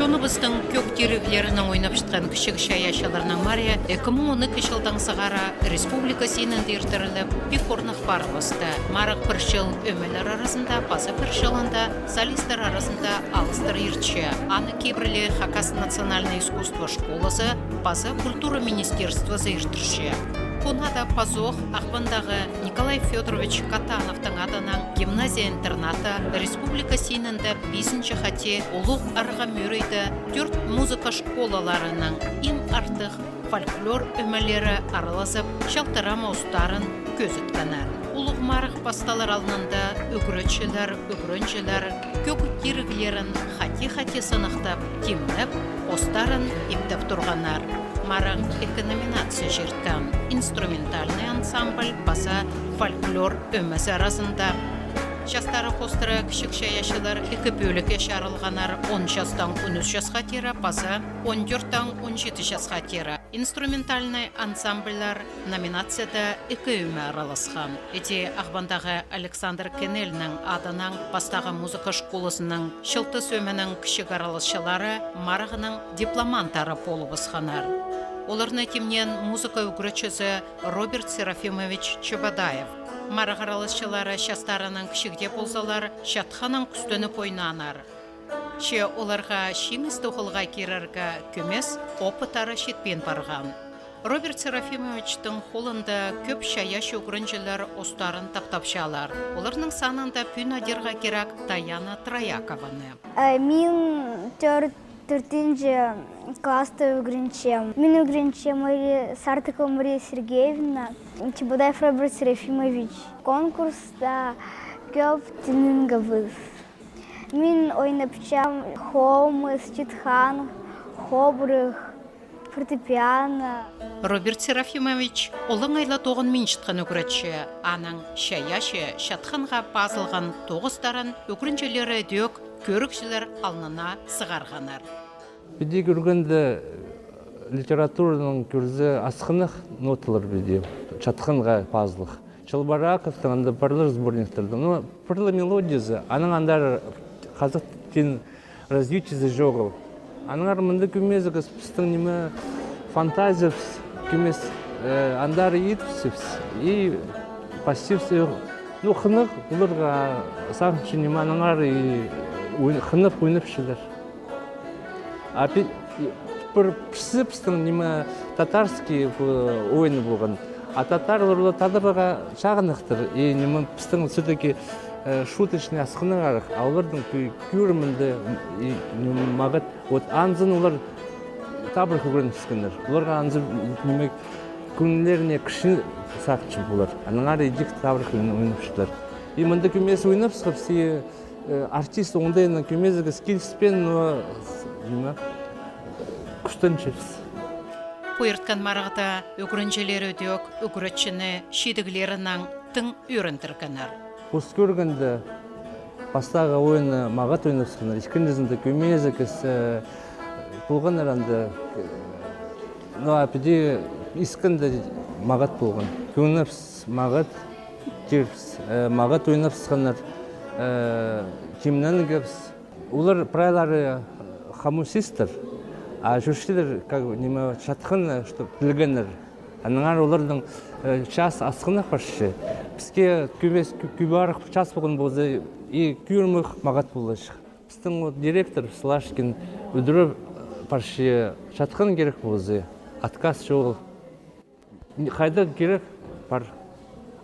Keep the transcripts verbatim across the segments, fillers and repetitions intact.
Чоныбыстың кӧг тиріглерінең ойнапчатхан кічіг чайаачыларның марии ікі муң он ікі чылдаң сығара республика синінде иртіріліп, пик орнығ парыбысты. Марығ пір чыл ӧмелер аразында, паза пір чылында солисттер аразында алыстыра иртче. Аны кибірліг Хакас национальнай искусство школазы паза культура министерствозы иртірче. Пу нада пазох Ағбандағы Николай Фёдорович Катановтың адынаң гимназия-интернатта республика синінде пизінҷі хати Улуғ Арға мӧрейде тӧрт музыка школаларының иң артых фольклор ӧмелері аралазып, чалтырама устарын кӧзіткеннер. Улуғ марығ пасталар алнында ӱгретчілер, ӱгренҷілер кӧг тиріглерін хати-хати сыныхтап, тимнеп, постарын иптеп турғаннар. Марығ ікі номинация чирткен: инструментальный ансамбль паза фольклор ӧмезі аразында. Частары хоостыра кічіг чайаачылар ікі пӧлікке чарылғаннар: он частаң он ӱс часха теере паза он тӧрттең он читі часха теере. Инструментальный ансамбльлер номинацияда ікі ӧме араласхан. Іди Ағбандағы Александр Кенельнің адынаң пастағы музыка школазының «Чылтыс» ӧменің кічіг араласчылары марығның дипломанттары полыбысханнар. Оларны тимнеен музыка ӱгретчізі Роберт Серафимович Чебодаев. Марығ араласчылары частарынаң кічіг дее ползалар, чатханнаң кӱстеніп ойнааннар. Че оларға чиңісті холға кирерге кӧмес, опыттары читпин парған. Роберт Серафимовичтің холында кӧп чайаачы ӱгренҷілер устарын таптапчалар. Оларның санында пӱӱн адирға кирек Таяна Троякованы. Э, мин тӧрт, тӧртінҷі класста ӱгренчем. Мин ӱгренчем Мария, Сартыкова Мария Сергеевна, Чебодаев Роберт Серафимович. Конкурста кӧп тиңненгебіс. Мин ойнапчам хомыс, чатхан, хобырах, фортепиано. Роберт Серафимович олаңай ла тоғынминчатхан ӱгретчі. Аның чайаачы чатханға пазылған тоғыстарын ӱгренҷілері ідӧк кӧрігҷілер алнына сығарғаннар. Піди кӧргенде, литератураның кӧрзі асхынах ноталар піди, чатханға пазылых. Челбораковтың анда парлар сборниктерде, ну, парлар мелодиязы, аның андар хазах тілінің развитиезі чоғыл. Аннаңар мында кӧмезігіс пістің ниме, фантазиябыс кӧмес, э, андар идіпсібіс, и пассивсі, ну, хынығ оларға сағынчам, ниме, аннаңар и ой-, хынығ ойнапчалар. А пі-, пір пісі пістің ниме татарский, э, ойын полған. А татарлар олар тадарарға чағыннахтар. И ниме пістің всё-таки, э, шуточный асхынағырах. А олардың кӧ-, кӧрімінде и ниме мағат. Вот анзын олар табырах ӱгренібіскеннер. Оларға анзын ниме кӧңнілеріне кірче сағынчам олар. Аннаңар идӧк табырах ойнапчалар. И мында кӧмес ойнапсхабыс, и Э, артист оңдайынаң кӧмезігіс киліспеен, но, ниме, кӱстенчебіс. Пу ирткен марығда ӱгренҷілер ідӧк ӱгретчіні чидіглерінең тың ӧріндіргеннер. Пос кӧргенде, пастағы ойынны мағат ойнапсханнар, ікінҷізінде кӧмезігіс, э, полғаннар анда, э, ну, а піди искенде мағат полған. Кӧңнібіс мағат, тирбіс, э, мағат ойнапсханнар, э, тимненгебіс. Олар прайлары, э, хомусистер, а чӧрчелер, как, ниме, чатхан, э, чтоб пілгеннер. Аннаңар олардың, э, час асхынах парча. Піске кӧбес, кӧ-, кӧбірек час полған полза, и кӧрімнең мағат поларҷых. Пістің вот директор Слашкин ӱдіре парча, чатхан кирек полза, отказ чоғыл. Хайда кирек пар.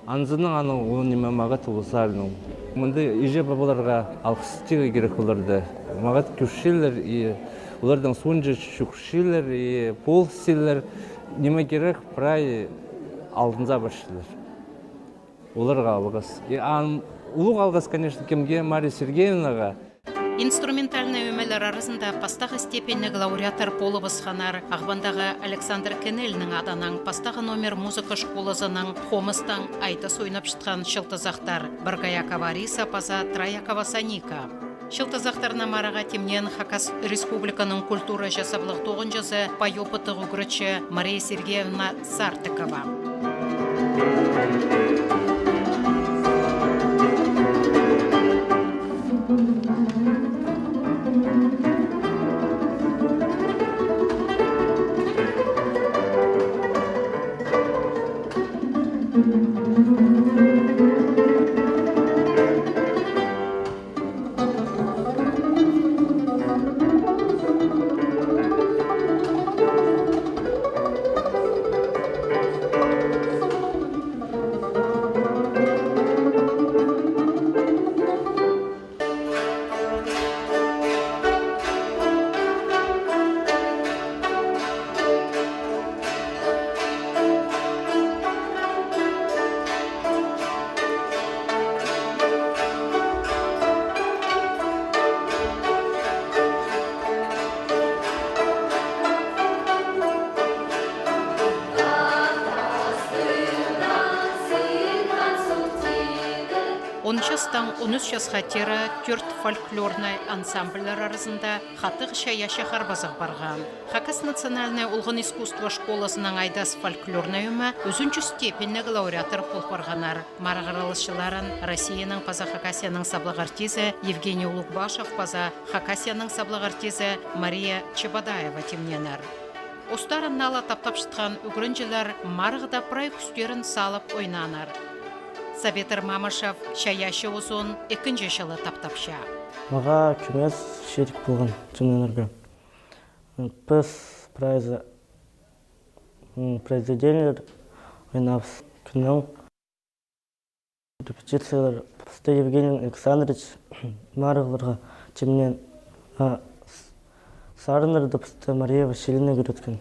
Анзынаң аның ол ниме мағат полысарының. Мында иҷе-пабаларға алғыс тирге кирек оларны. Мағат кӧрчелер, и оларның соонҷа чӱгӱрчелер, и полысчалар, ниме кирек, прай алдынзар парчалар. Оларға алғыс. И ан-, улуғ алғыс, конечно, кемге, Мария Сергеевнаға. Инструментальнай ӧмелер аразында пастағы степеньніг лауреаттар полыбысханнар Ағбандағы Александр Кенельнің адынаң пастағы номер музыка школазының хомыстаң айтыс ойнапчатхан чылтызахтар Боргоякова Риса паза Троякова Саника. Чылтызахтарны марыға тимнеен Хакас Республиканың культура чазағлығ тоғынҷызы, пай опыттығ ӱгретчі Мария Сергеевна Сартыкова. частаң он ӱс часта теере тӧрт фольклорнай ансамбльлер аразында хатығ чайаачы харбазығ парған. Хакас национальнай олған искусство школазының «Айдас» фольклорнай ӧме ӱзінҷі степеньніг лауреаттар пол парғаннар. Марығ араласчыларын Россияның паза Хакасияның саблығ артизі Евгений Улугбашев паза Хакасияның саблығ артизі Мария Чебодаева тимнееннер. Устарын наа ла таптапчатхан ӱгренҷілер марығда прай кӱстерін салып ойнааннар. Сабитр Мамышев чайаачы узын ікінҷі чылы таптапча. Мағаа кӧмес чирек полған тимненерге. Піс прайзы, м, произведениелер ойнапчабыс. Кӱннің репетициялар пісті Евгений Александрович марығларға тимнеен, а с-, сарыннарны пісті Мария Васильевна ӱгреткен.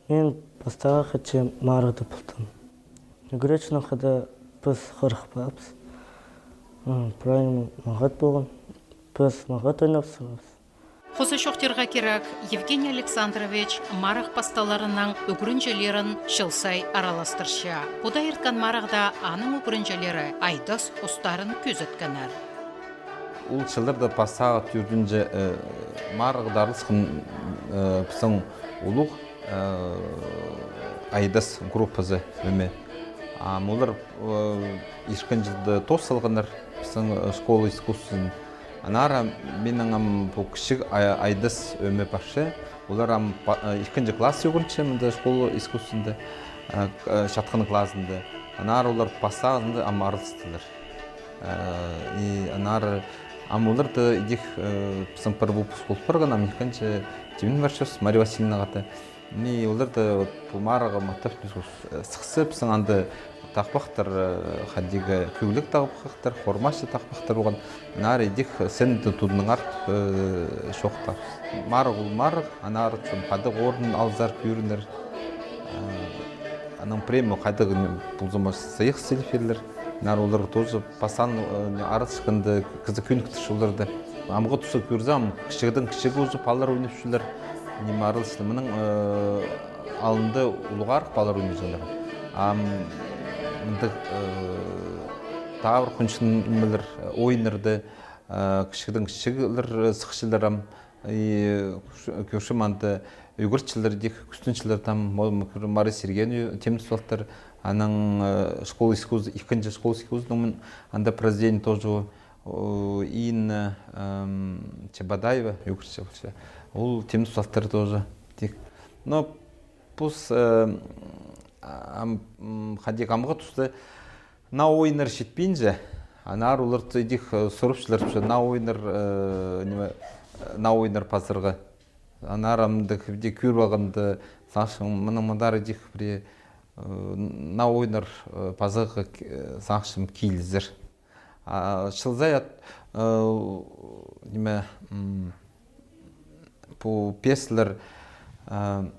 Мин пастағы хати марығда полтым. Ӱгретчінің хада піс хырыхпаабыс. М, прай ниме мағат полған. Піс мағат ойнап салғабыс. Хоза чоохтирға кирек, Евгений Александрович марығ пасталарының ӱгренҷілерін чыл сай араластырча. Пу даа ирткен марығда аның ӱгренҷілері «Айдас» устарын кӧзіткеннер. Ол чылларда пастағы тӧртінҷі, э, марығда араласхан, э, пістің улуғ, э, «Айдас» группазы ӧме. А олар, э, ирткен чылда тоос салғаннар пістің, э, школа искусствозын. Аннаңар минің ам пу кічіг ай-, «Айдас» ӧме парча. Олар ам па-, э, ікінҷі класс ӱгренче мында школа искусствозында, э, к-, э, чатхан клазында. Аннаңар олар пастағызында ам араластылар. Э, и аннаңар ам оларда идӧк, э, пістің пір выпуск пол парған, ам ікінҷі тимнеп парчабыс Мария Васильевнаға даа. Ни, оларда вот пу марығға маттап, э, сыхса, пістің анда тағбахтар, э, хайдағ кӧглек тағбахтар, хормачы тағбахтар полған. Аннаңар идӧк сценада тудыныңар, э, чоохтапчабыс. Марығ ол марығ, аннаңар чон хайдағ орын алзар кӧрінер. Э, анаң прямо хайдағ ниме полза, сыйых сіліглер. Аннаңар оларға тоже пастаң, э, ниме, араласчатханда кізі кӧніктірче оларны. Амғы туста кӧрзем, кічігдең кічіг уже палалар ойнапчалар. Ниме араласчалар. Мының, э, алнында улуғарах палалар ойнапчалар. Ам мындағ, э, табырах хончын нимелер, ойыннарны, э, кічігдең кічіглер, э, сыхчалар ам. И кӧрчем, анда ӱгретчілер идӧк кӱстенчелер там, м-, Мария Сергеевна тимнеп салтыр, анаң, э, школа искусств, ікінҷі школа искусствозының анда произведение тоже, о, Инна, эм, Чебодаева ӱгретчі полча. Ол тимнеп салтыр тоже. Тик. Но пос, э, ам, м, хайдағ амғы туста наа ойыннар читпинче, аннаңар оларны идӧк, э, сурапчалар, че наа ойыннар, э, ниме, э, наа ойыннар пазарға. Аннаңар ам даа кӧріп алғанда, сағынчам, мының мындар идӧк пірее, э, наа ойыннар, э, пазарға, э, сағынчам, килізер. А чыл сай ат, э, ниме, м, пу пьесалар, э,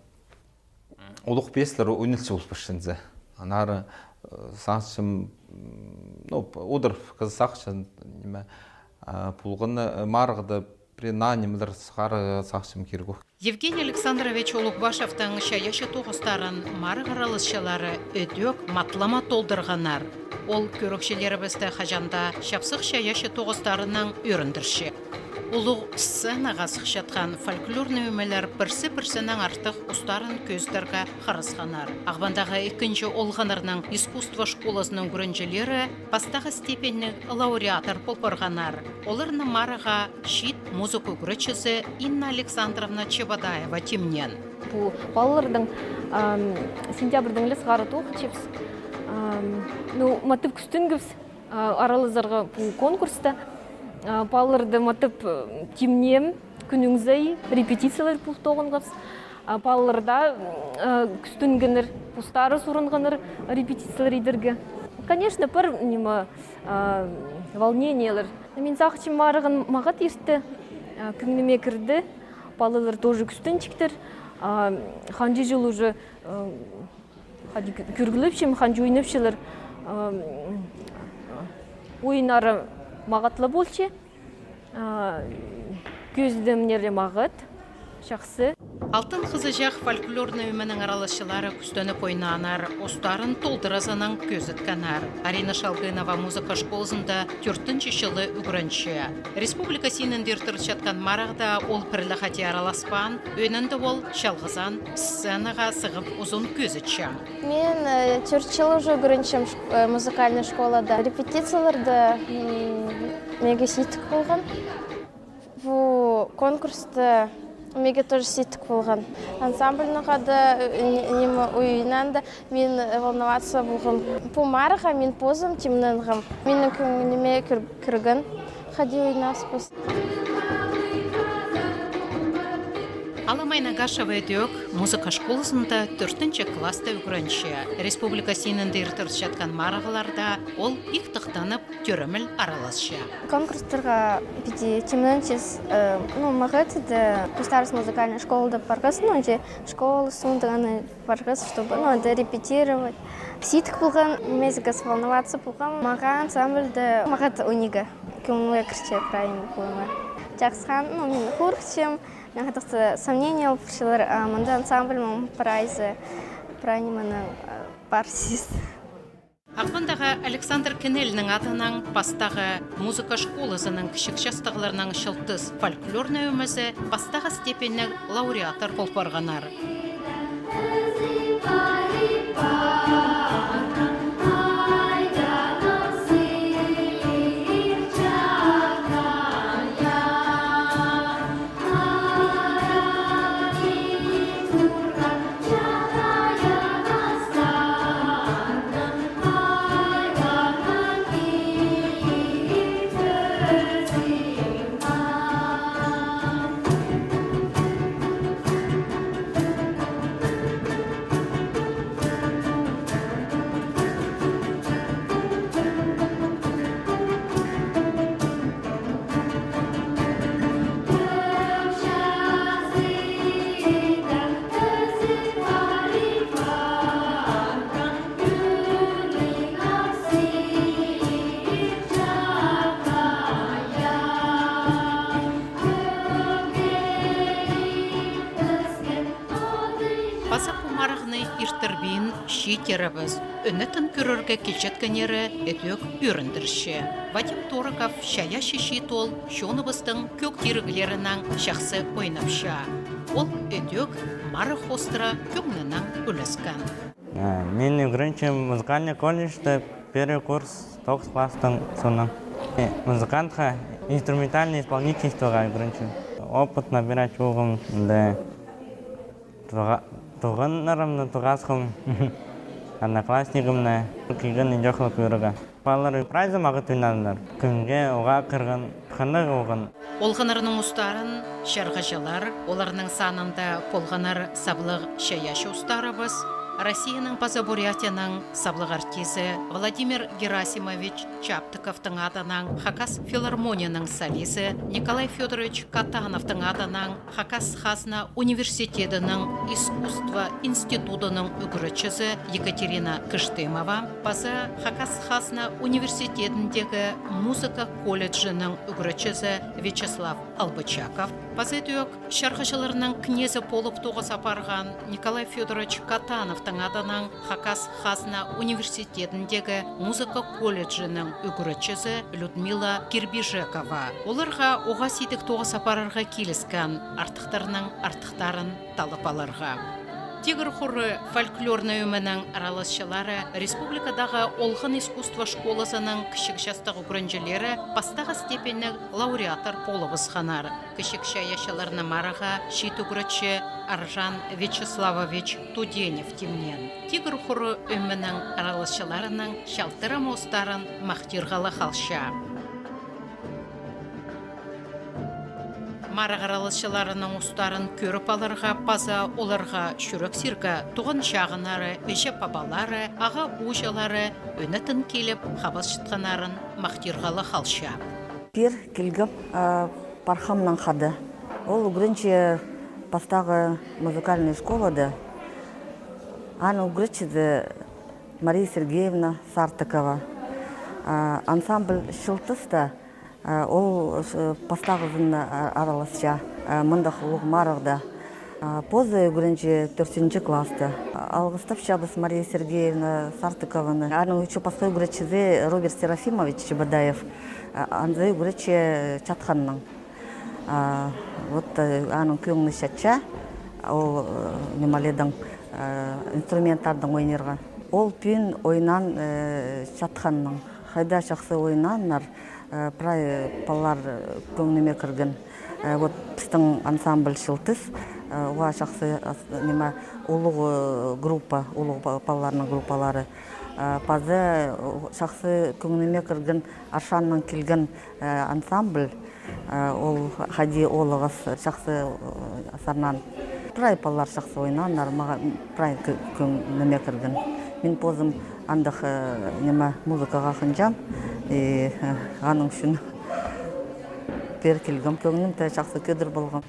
улуғ пьесалар ойналча полып парча. Аннаңар, э, сағынчам, м, ну, п-, одыр кізі сағынча, ниме, а, полған, э, марығда пірее наа нимелер сығарарға, сағынчам, кирек. Евгений Александрович Улугбашевтің чайаачы тоғыстарын марығ араласчылары ідӧк матлама толдырғаннар. Ол кӧрігҷілерібісті хаҷан даа чапсых чайаачы тоғыстарынаң ӧріндірче. Улуғ сценаға сыхчатхан фольклорнай ӧмелер пірсі-пірсінең артых устарын кӧзідерге харасханнар. Ағбандағы ікінҷі олғаннарның искусство школазының ӱгренҷілері пастағы степеньніг лауреаттар пол парғаннар. Оларны марығға чиит музыка ӱгретчізі Инна Александровна Чебодаева тимнеен. Пу палаларның, ам, сентябрьдең ле сығара тоғынчабыс. Ам, ну, маттап кӱстенгебіс, а, аралазарға пу конкурста. А, палаларны маттап, э, тимнеем, кӱннің сай репетициялар пол тоғынғабыс. А, палалар даа, э, кӱстенгеннер, постары сурынғаннар репетициялар идерге. Конечно, пір ниме, а, волнениелер. Мин сағынчам, марығ мағат иртті, а, кӧңніме кірді. Палалар тоже кӱстенҷіктер. А, ханҷа чыл уже, э, хайди кӧ-, кӧргілепчем, ханҷа ойнапчалар. Ам, ойыннары мағат ла полча. А, кӧзідімнері мағат, чахсы. «Алтын хызыҷах» фольклорнай ӧменің араласчылары кӱстеніп ойнааннар, устарын толдыразынаң кӧзіткеннер. Арина Шалгынова музыка школазында тӧртінҷі чылы ӱгренче. Республика синінде иртірілчеткен марығда ол пірле хати араласпаан, ӧӧнінде ол чалғызаан сценаға сығып узун кӧзітче. Мин, э, тӧрт чыл уже ӱгренчем шк-, э, музыкальный школада. Репетицияларда, м, меге сидік полған. Пу конкурста меге тоже сидік полған. Ансамбльнең хада, э, не-, ниме, ойнаанда мин, э, волноваться полғам. Пу марығға мин позым тимненгем. Минің кӧңніме кір-, кірген хати ойнаспыс. Алама Айнагашева ідӧк музыка школазында тӧртінҷі класста ӱгренче. Республика синінде иртірілчеткен марығларда ол иктіг танып, тӧреміл араласча. Конкурстарға піди тимненчебіс, э, ну, мағат иді, постарыбыс музыкальный школада парғабыс, ну, же школа соонда аны парғабыс, чтобы, ну, анда репетировать. Сидік полған, мезгес волноваться полғам. Мағаа ансамбльде мағат ойнирға кӧңніме кірче, прай ниме кӧңніме. Чахсы хан, ну, мин хурчам, мин хатыхты сомнение алып парчалар, а мында ансамбль мон прайзы, прай ниме, э, пар сис. Ағбандағы Александр Кенельнің адынаң пастағы музыка школазының кічіг частығларның «Чылтыс» фольклорнай ӧмезі пастағы степеньнің лауреаттар пол парғаннар. Паза пу марығны иртірбин чииттерібіс. Ӧнетін кӧрерге килчеткеннері ідӧк ӧріндірче. Вадим Тороков чайаачы чиит оол чоныбыстың кӧг тиріглерінең чахсы ойнапча. Ол ідӧк марығ хоостыра кӧңнінең ӱлескен. Э, мин ӱгренчем музыкальный колледжте первый курс, тоғыс класстың соонаң. Э, музыкантха, инструментальный исполнительствоға ӱгренчем. Опыт набирать полғам, да. Туға-, туғаннарымны, туғасхам, одноклассникімні, килген ниҷе хылып кӧрерге. Палалар прайзы мағат ойнааннар. Кӧңге, уғаа кірген, хынығ полған. Олғаннарның устарын чарғыҷылар, оларның санында полғаннар саблығ чайаачы устарыбыс, Россияның паза Бурятияның саблығ артизі Владимир Герасимович Чаптыковтың адынаң Хакас филармонияның солизі, Николай Фёдорович Катановтың адынаң Хакас хазна университедінің искусство институдының ӱгретчізі Екатерина Кыштымова, паза Хакас хазна университедіндегі музыка колледжінің ӱгретчізі Вячеслав Албычаков, паза ідӧк чарғыҷыларның кнезі полып тоғыс апарған Николай Фёдорович Катановтың адынаң Хакас хазна университетіндегі музыка колледжінің ӱгретчізі Людмила Кирбижекова. Оларға уғаа сидік тоғыс апарарға киліскен, артыхтарның артыхтарын таллап аларға. «Тигір хуры» фольклорнай ӧменің араласчылары, республикадағы олған искусство школазының кічіг частығ ӱгренҷілері пастағы степеньнің лауреаттар полыбысханнар. Кічіг чайаачыларны марығға чиит ӱгретчі Аржан Вячеславович Туденев тимнеен. «Тигір хуры» ӧменің араласчыларының чалтырама устарын махтирға ла халча. Марығ араласчыларының устарын кӧріп аларға паза оларға чӱрексирге туған-чағыннары, іҷе-пабалары, аға-ууҷалары ӧнетін киліп хабасчатханнарын махтирға ла халча. Пір килгем, а, пархамнаң хада. Ол ӱгренче пастағы музыкальный школада. Аны ӱгретчізі Мария Сергеевна Сартыкова. А, ансамбль «Чылтыста», а, ол, э, пастағызын, а, араласча, а, мындағ улуғ марығда. А, позы ӱгренче тӧртінҷі класста. А, алғыстапчабыс Мария Сергеевна Сартыкованы. Аның ӱчӱн пасха ӱгретчізі Роберт Серафимович Чебодаев. А, анзы ӱгретче чатханнаң. А, вот, э, аның кӧңні чатча, ол, э, нимелердең, э, инструменттардаң ойнирға. Ол пӱӱн ойнаан, э, чатханнаң. Хайда чахсы ойнааннар, э, прай палалар, э, кӧңніме кірген. Э, вот пістің ансамбль «Чылтыс», э, уғаа чахсы, ас-, ниме, улуғ, э, группа, улуғ па-, палаларның группалары. Э, паза, э, чахсы кӧңніме кірген Аршаннаң килген, э, ансамбль. Э, ол хайди олығыс чахсы, э, сарнаан. Прай палалар чахсы ойнааннар, мағаа прай кӧ-, кӧңніме кірген. Мин позым андағ, э, ниме, музыкаға хынчам, и, э, аның ӱчӱн пеер килгем. Кӧңнім дее чахсы кӧдір полған.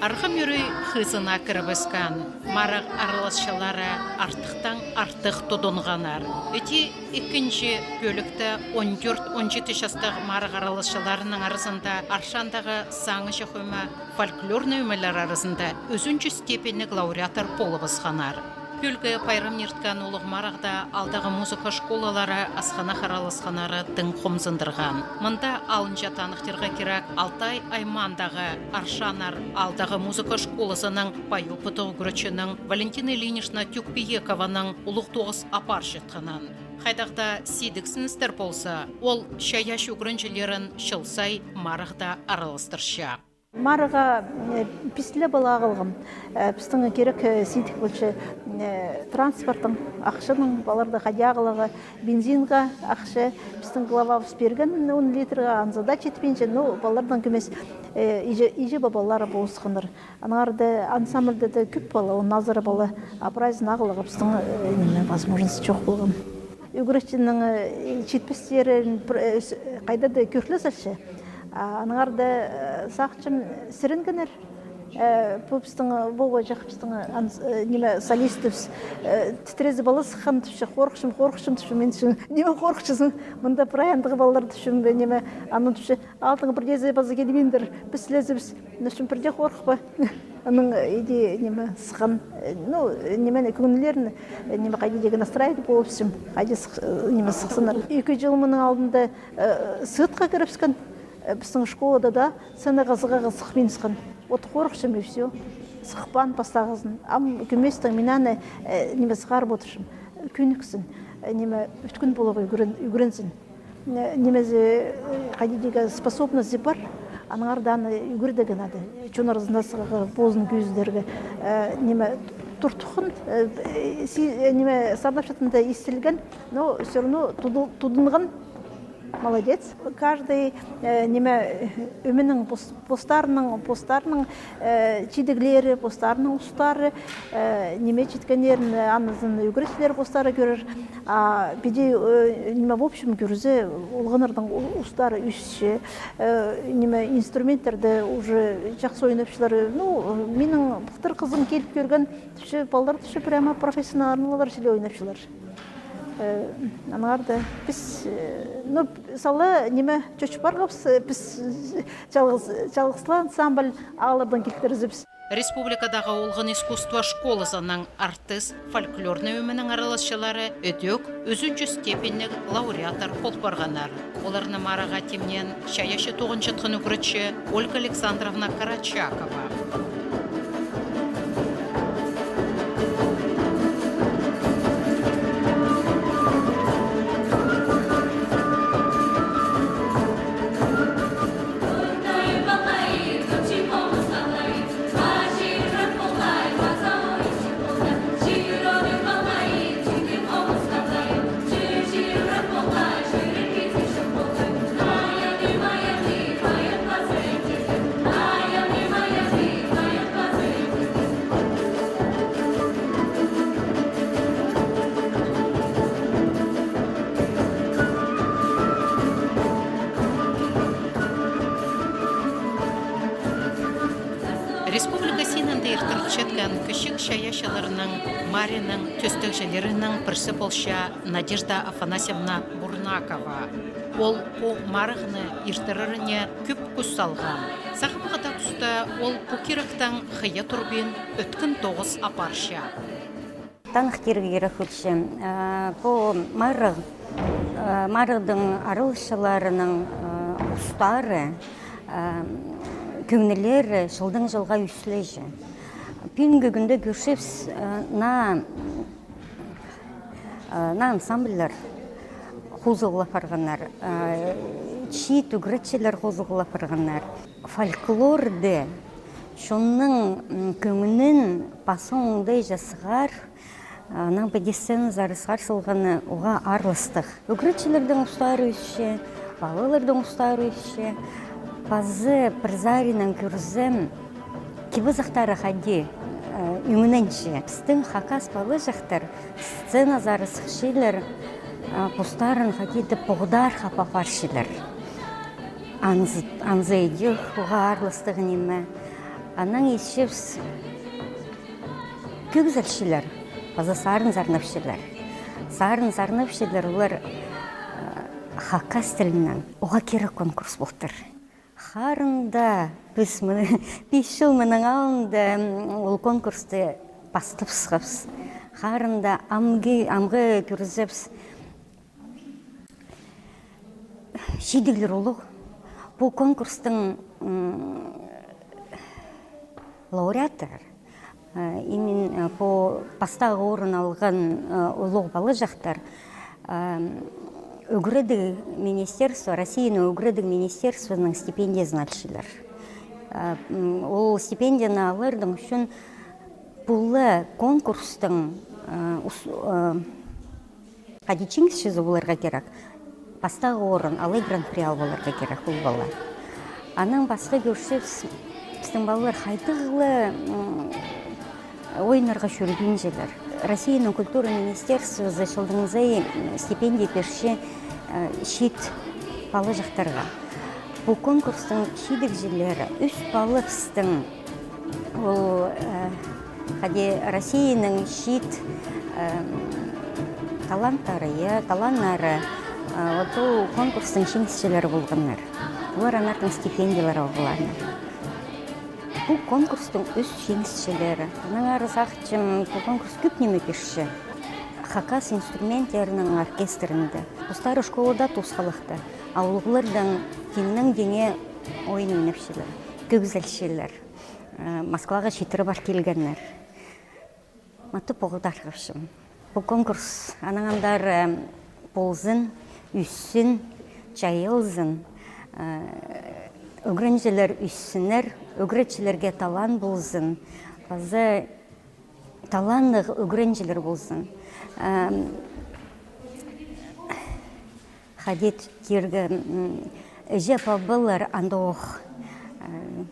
Арғам ӱрей хызына кірібіскен. Марығ араласчылары артыхтаң артых тудынғаннар. Іди ікінҷі пӧлікте он тӧрт-он читі частығ марығ араласчыларының аразында Аршандағы саңыҷах ӧме фольклорнай ӧмелер аразында ӱзінҷі степеньніг лауреаттар полыбысханнар. Пӧлгі пайрамнирткен улуғ марығда аалдағы музыка школалары асхынах араласханнары тың хомзындырған. Мында алынҷа таныхтирға кирек Алтай аймаандағы Аршаннар аалдағы музыка школазының пай опыттығ ӱгретчізінің Валентина Ильинична Тюкпиекованың улуғ тоғыс апарчатханын. Хайдағ даа сидіксіністер полза, ол чайаачы ӱгренҷілерін чыл сай марығда араластырча. Марығға, э, пис ле пала ағылғам. Э, пістің кирек, э, сидік полча, э, транспорттың, ахчаның, палаларды хайди ағыларға, бензинға ахча. Пістің главабыс пирген он литрға, анзы даа читпинче, ну, палаларның кӧмес, э, иҷе, иҷе-пабалары полысханнар. Аннаңар даа ансамбльде дее кӧп пала, он азыра пала, а прайзын ағыларға пістің, э, ниме, возможность чох полған. Ӱгретчінің, э, читпестерін пір, э, с-, хайда даа кӧріле салча. А аннаңар даа, э, сағынчам, сіренгеннер. Э, пу пістің, э, Вова чах пістің, э, анс-, э, ниме, солистібіс, э, тітірезіп ала сыххан тіпче, хорыхчам, хорыхчам тіпче, мин тіпчем, ниме хорыхчазың, мында прай андағ палалар тіпчем, ниме, анаң тіпче, аалдаң пірдеезі паза килбиндір, піс ле ізебіс, ну, тіпчем, пірдее хорыхпа. Анаң, э, иди, ниме, сыххан, э, ну, э, ниме, кӧңнілерін, э, ниме, хайди дее настраивать полыбысчам, хайди сых-, э, ниме, сыхсыннар. Ікі чыл мының алдында, э, сыытха кірібіскен, э, пістің школада даа сценаға сығарға сыхпинчатхан. Вот хорыхчам и всё. Сыхпаан пастағызын. Ам кӧместең мин аны, э, ниме, сығарып одырчам. Кӧніксін, э, ниме, ӧткін поларға ӱгрен-, ӱгрензін. Э, нимезі, э, хайди дее способность пар, аннаңар даа аны ӱгредерге надо. Чон аразында сығарға, позын кӧзідерге. Э, ниме, туртуххан, э, э, си-, э, ниме, сарнапчатханда истілген, но всё равно туды-, тудынған. Молодец. Каждый, э, ниме, э, ӧменің пос-, постарының, постарының, э, чидіглері, постарының устары, э, ниме читкеннерін, э, анызын ӱгретчілер постары кӧрер. А піди, э, ниме, в общем, кӧрзе, олғаннарның у-, устары ӧсче, э, ниме, инструменттерді уже чахсы ойнапчалар. Ну, минің пылтыр хызым киліп кӧрген, тіпче, палалар тіпче, прямо профессионаллар чіли ойнапчалар. Э, аннаңар даа піс, э, ну, сала, ниме, чӧч парғабыс, э, піс, э, чалғыс-, чалғыс ла ансамбль ааллардаң килтірібіс. Республикадағы олған искусство школазының артыс, фольклорнай ӧменің араласчылары ідӧк ӱзінҷі степеньніг лауреаттар пол парғаннар. Оларны марыға тимнеен чайаачы тоғынчатхан ӱгретчі Ольга Александровна Карачакова. Республика синінде иртірілчеткен кічіг чайаачыларның марығының тӧстегҷілерінің пірсі полча Надежда Афанасьевна Бурнакова. Ол пу марығны иртіреріне кӧп кӱс салған. Сағам хада туста ол пу киректең хыйа турбин ӧткін тоғыс апарча. Таныхтирға кирек ӱрче. Э, пу марығ, э, марығдың араласчыларының, э, устары, э, кӧңнілері чылдаң чылға ӧсче. Пӱӱнгі кӱнде кӧрчебіс, э, наа, э, наа ансамбльлер хозылып парғаннар, э, чиит ӱгретчілер хозылып парғаннар. Фольклорды чонның, м, кӧңнін паза оңдайҷа сығар, анаң піди сценазар сығар салғаны уғаа аарластығ. Ӱгретчілернің устары ӧсче, палаларның устары ӧсче. Паза пір саринаң кӧрзем, кип-азахтары хайди, э, ӧңненче. Пістің хакас палаҷахтар сценазар сыхчалар, э, постарын хайди-да поғдархап апарчалар. Анзы, анзы идӧк уғаа аарластығ ниме. Анаң исчебіс кӧгізелчелер, паза сарын сарнапчалар. Сарын сарнапчалар олар, э, хакас тілінең. Уғаа кирек конкурс полтыр. Харында піс мына пис чыл мының алнында, м, ол конкурсты пастабысхабыс. Харында амғы, амғы кӧрзебіс. Чидіглер улуғ. Пу конкурстың, м, лауреаттар, э, именно, э, пу пастағы орын алған, э, улуғ палаҷахтар, э, ӱгредіг министерство, Россияның ӱгредіг министерствоның стипендиязын алчалар. Э, м, ол стипендияны аларның ӱчӱн пу ла конкурстың, э, ус-, э, хайди чиңісчізі поларға кирек. Пастағы орын, алай гран-при алып аларға кирек ол пала. Анаң пасха кӧрчебіс, пістің палалар хайдағ ла, м, ойыннарға чӧрбинчелер. Россияның культура министерствозы чылдаң сай, м, стипендия пирче, э, чиит палаҷахтарға. Пу конкурстың чидігҷілері ӱс пала пістің. Ол, э, хайди Россияның чиит, э, таланттары, я, таланнары, э, вот ол конкурстың чиңісчілері полғаннар. Олар аннаңар стипендиялар алғаннар. Пу конкурстың ӱс чиңісчілері. Аннаңар сағынчам, пу конкурс кӧп ниме пирче. Хакас инструменттерінің оркестрінде. Постары школада тоосхалахта. А улуғлардаң тиңнең тиңе ойын ойнапчалар. Кӧгізелчелер. Э, Москваға читіре пар килгеннер. Маттап поғдархапчам. Пу конкурс аннаң андар, э, ползын, ӧссін, чайылзын, э, ӱгренҷілер ӧссіннер, ӱгретчілерге талант ползын, паза таланнығ ӱгренҷілер ползын. Э, Хайди тирге, м, іҷе-пабалар андох, э,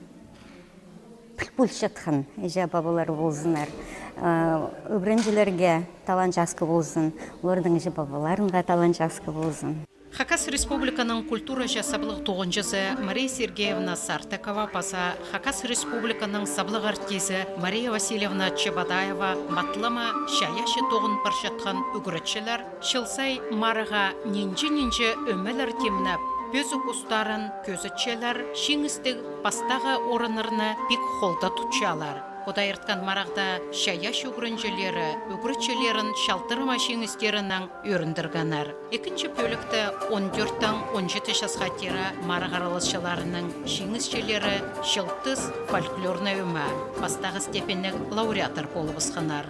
піл полчатхан іҷе-пабалар ползыннар. Э, ӱгренҷілерге таланҷы асхы ползын, оларның іҷе-пабаларына таланҷы асхы ползын. Хакас Республиканың культураҷа саблығ тоғынҷызы Мария Сергеевна Сартыкова паза Хакас Республиканың саблығ артизі Мария Васильевна Чебодаева матлама чайаачы тоғын парчатхан ӱгретчілер чыл сай марығға нинҷе-нинҷе ӧмелер тимнеп, пӧзік устарын кӧзітчелер, чиңістіг пастағы орыннарны пик холда тутчалар. Пу даа ирткен марығда чайаачы ӱгренҷілері ӱгретчілерін чалтырама чиңістерінең ӧріндіргеннер. Ікінҷі пӧлікте он тӧрттең он читі часха тире марығ араласчыларының чиңісчілері «Чылтыс» фольклорнай ӧме пастағы степеньніг лауреаттар полыбысханнар.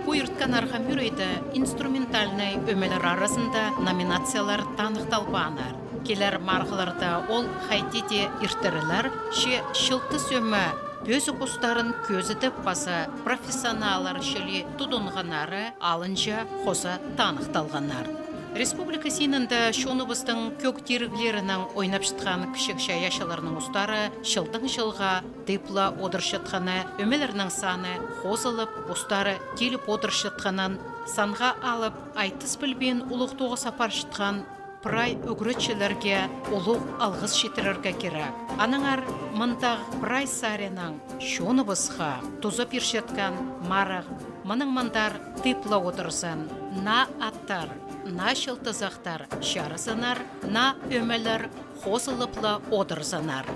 Пу ирткен арғам ӱрейде инструментальнай ӧмелер аразында номинациялар таныхталбааннар. Килер марығларда ол хайди даа иртірілер, че «Чылтыс» ӧме пӧзік устарын кӧзідіп паза профессионаллар чіли тудынғаннары алынҷа хоза таныхталғаннар. Республика синінде чоныбыстың кӧг тиріглерінең ойнапчатхан кічіг чайаачыларның устары чылдаң чылға тыыпла одырчатханы, ӧмелернің саны хозылып, устары тиліп одырчатханын санға алып, айтыс пілбеен улуғ тоғыс апарчатхан прай ӱгретчілерге улуғ алғыс читірерге кирек. Аннаңар мындағ прай саринаң чоныбысха туза пирчеткен марығ мының мындар тыыпла одырзын, наа аттар, наа чылтызахтар чарызыннар, наа ӧмелер хозылыпла одырзыннар.